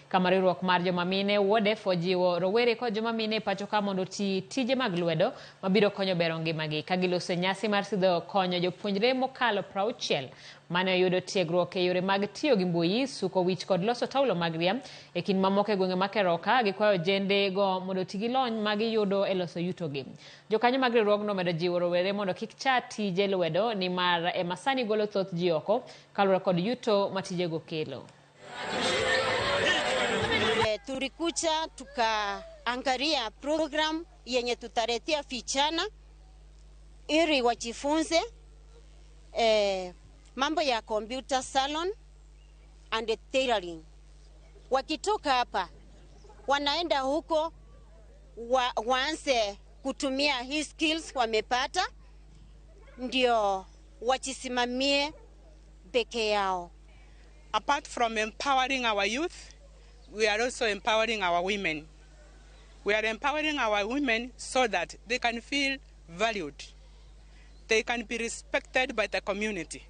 Kama riwruok mar joma mine WODEF ojiwo rowere kod joma mine e pacho ka mondo oti tije mag lwedo mabiro konyo bero ngimagi. Ka giloso e nyasi mar sidho konyo jopuonjre mokalo 60 mane oyudo tiegruok e yore mag tiyo gi mbui, suko wich kod loso taulo mag ria e kind mamoko e gwenge ma Keroka, gikwayo ojende go mondo oti gi lony ma giyudo e loso yutogi. Jokanyo mag riwruogno omedo jiwo rowere mondo kik cha tije lwedo nimar ema sani golo thoth ji oko kaluwore kod yuto ma tijego kelo. Tulikuja tukaangalia program yenye tutaletea vijana ili wajifunze mambo ya computer salon and tailoring. Wakitoka hapa wanaenda huko waanze kutumia hii skills wamepata, ndio wajisimamie peke yao. Apart from empowering our youth, we are also empowering our women. We are empowering our women so that they can feel valued. They can be respected by the community.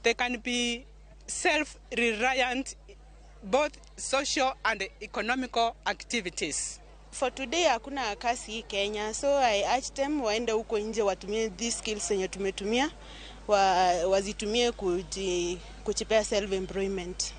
They can be self-reliant, both social and economical activities. For today hakuna kazi hii Kenya, so I urge them waende huko nje watumie these skills zenye tumetumia, wazitumie kujipea self-employment.